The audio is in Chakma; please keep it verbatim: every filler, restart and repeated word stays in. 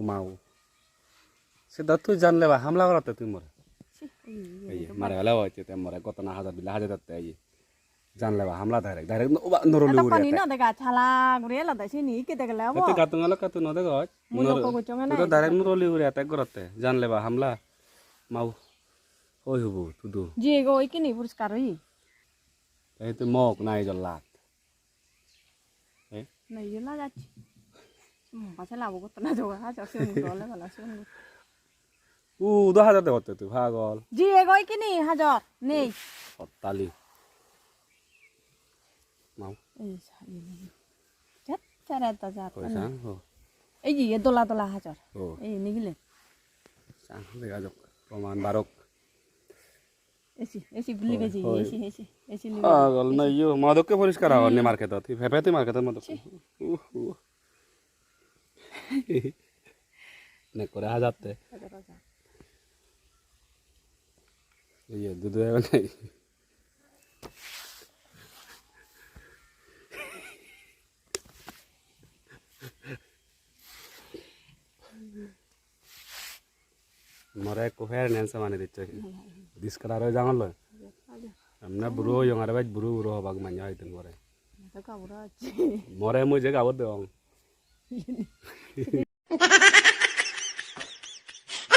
Mau. Se do tui janleba hamla gorotte tui more. Ei, mare gele hoiche te more gotona hajar bile hajar dotte ei. Janleba hamla direct, direct no, oba, noroli uri pani attack. No dega, chala guri elode sini, ikke degele obo. Te gattung alo kattu no degoj. Mui loko gochchong na. Direct noroli uri attack gorotte. Janleba hamla. Mau. Oi hubu, tudu. Jiye go ikkini poriskar oye. Ei tui mok nai jollat. Eh? Nei, iye lagacche. Mumba se labo gotto na joga, haja sigun gotto ole bala sigun gotto. U, do haja de gotto tui, pagol. Jiye goi kini haja, nei. Ottali. Mau. Ei, sa, iye nei. Jat, sere ta jat. Koi san, ho. Ei, iye dola dola hajar. Oh. Ei, nigile. San, dega jok. Proman barok. Esi, esi, buli beji, esi, esi, esi, buli beji. Pagol na iyo, ma dokke poriskar agon ni marketot. Hi pepe tui marketot ma dokke. Uh, uh. Nek kore hajatte. Hajar, hajar. Iyo, dudu ebe nei. More ekko fair and handsome ani dicche. Discolor oi jangor loi. Amne buro oyong, are bej buro buro hobak manye hoyekdin pore. More mui je gabur degong.